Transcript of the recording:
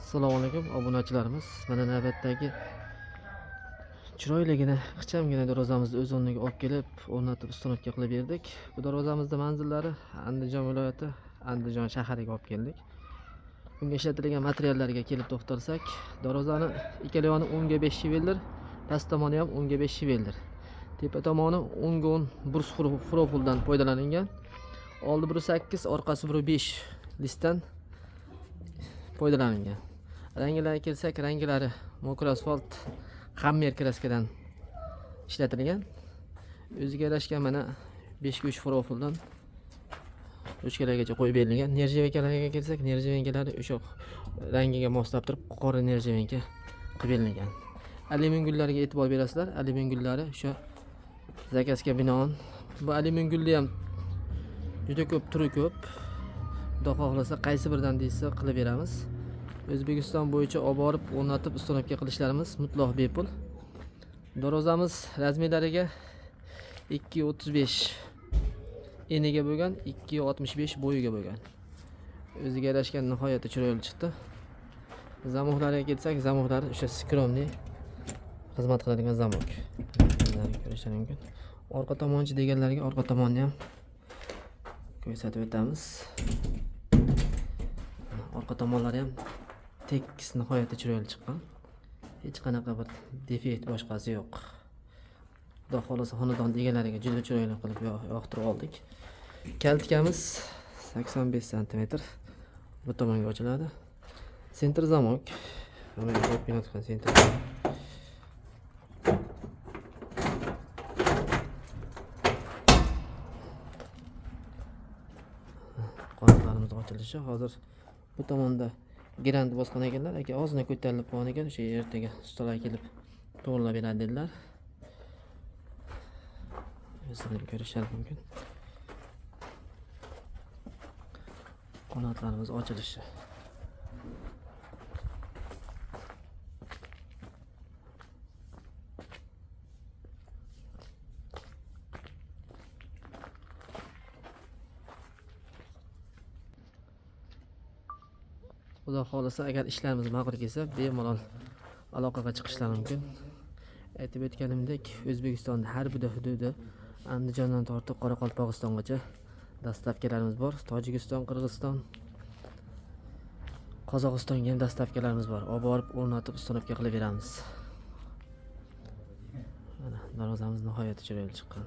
Assalomu alaykum obunachilarimiz. Mana navbatdagi chiroyligina, ixchamgina darvozamizni o'z o'rniga olib kelib, o'rnatib, установка qilib berdik. Bu darvozamizni manzillari Andijon viloyati, Andijon shahriga olib keldik. Bunga ishlatilgan materiallarga kelib to'xtalsak, darvozani ikkala yoni 10 ga 5 швеллер, past tomoni ham 10 ga 5 швеллер. Tepa tomoni 10 ga 10 брус profildan foydalanilgan. Oldi 1.8, orqasi 1.5 listdan foydalanilgan. Ranglariga kelsak, ranglari мокрый asfalt Hammer краска dan ishlatilgan. O'ziga yarashgan mana 5 ga 3 profildan ruchkalargacha qo'yib berilgan. Нержавейка larga kelsak, нержавейка lari o'sha rangiga moslab turib qora нержавейка qilib berilgan. Alyumin gullarga e'tibor berasizlar. Alyumin gullari o'sha заказ ga binoan. Bu alyumin gulli ham juda ko'p, turi ko'p. Xudo xohlasa qaysi biridan deysa qilib beramiz. O'zbekiston bo'yicha olib borib o'rnatib установка qilishlarimiz mutlaq bepul. Darvozamiz размер lariga 2.35 eniga bo'lgan, 2.65 bo'yiga bo'lgan. O'ziga yarashgan nihoyatda chiroyli chiqdi. Замок lariga kelsak, замок lari o'sha скромный xizmat qiladigan замок. Ko'rishlari mumkin. Orqa tomonchi deganlarga orqa tomonni ham ko'rsatib o'tamiz. Orqa tomonlari ham tekis, nihoyatda chiroyli chiqqan. Hech qanaqa bir defekt boshqasi yo'q. Xudo xohlasa xonadon egalariga juda chiroyli qilib yoqtirib oldik. Калитка miz 85 santimetr bu tomonga ochiladi. Центр замок. Mana ko'rib kelayotgan центр. Qanotlarimiz ochilishi hozir bu tomonda girand bosgan ekanlar, aka ozgina ko'tarilib qolgan ekan, o'sha ertaga ustalar kelib to'g'rilab beradi dedilar. O'zlaring ko'rishlari mumkin. Qanotlarimiz ochilishi. Xudo xohlasa agar ishlarimiz ma'qul kelsa, bemalol aloqaga chiqishlari mumkin. Aytib o'tganimdek, O'zbekistonda har bir hududi Andijondan tortib Qoraqalpog'istongacha доставка larimiz bor. Tojikiston, Qirg'iziston, Qozog'istonga ham доставка larimiz bor. Olib borib o'rnatib, установка qilib beramiz. Mana darvozamiz nihoyatda chiroyli chiqqan.